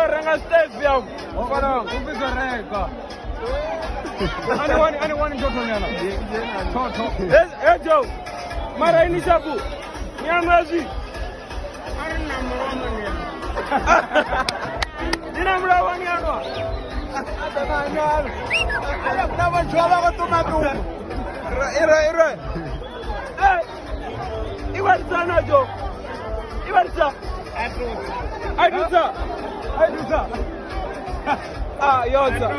renga stadium. Mfana, Upizwa renga. Ani wani njoto nyana. Toto. Eh Joe. Mara ini sabu. Nyamrazi. Ari na mulomo ni. Dina mrawa ni ano. Ata na. Ala kuna bantu ba ko tuma tu. Ira. Eh. Iwarisa na Joe. Iwarisa. Adusa. Adusa. Ah, yosa.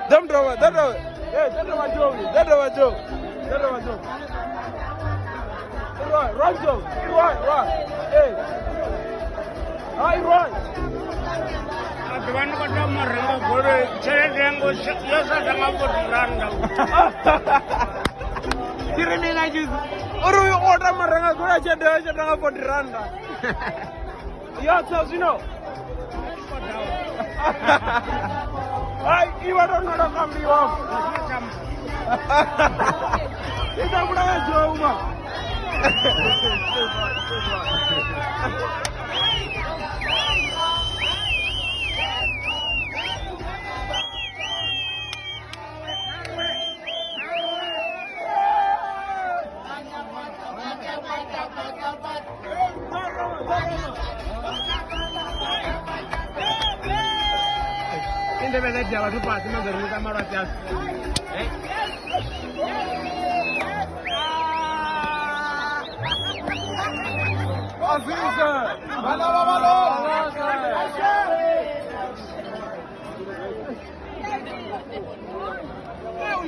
Them driver. Hey, them driver Joe. Run, Joe. Run. Hey. Hi, run. Adwan ko ta marenga gore tshelede yango yo sa tanga 40 rand. Tiri mina juice. Uri o order marenga gore tshelede yo tanga 40 rand. Yo so you know. Ai iwa don't know kambi wa. Ita bula jo uma. Indebele dia batho pasi na zero ka malwetse a. Afisa. Bala bala. Eu